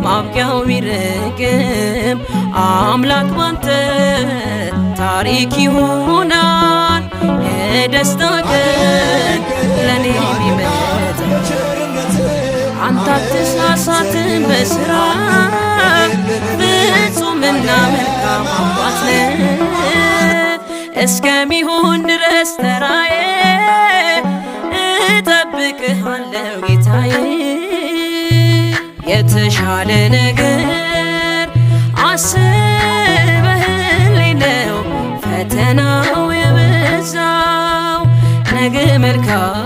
ማብቂያው ቢርቅም አምላክ ባንተ ታሪክ ይሆናል። የደስታ ቀን ለኔ ቢመጣ አንተ አትሳሳትም በስራ፣ ፍጹምና መልካም አባት ነህ። እስከሚሆን ድረስ ተራዬ እጠብቅሃለሁ ጌታዬ። የተሻለ ነገር አስበህልኝ ነው ፈተናው የበዛው፣ ነገ መልካም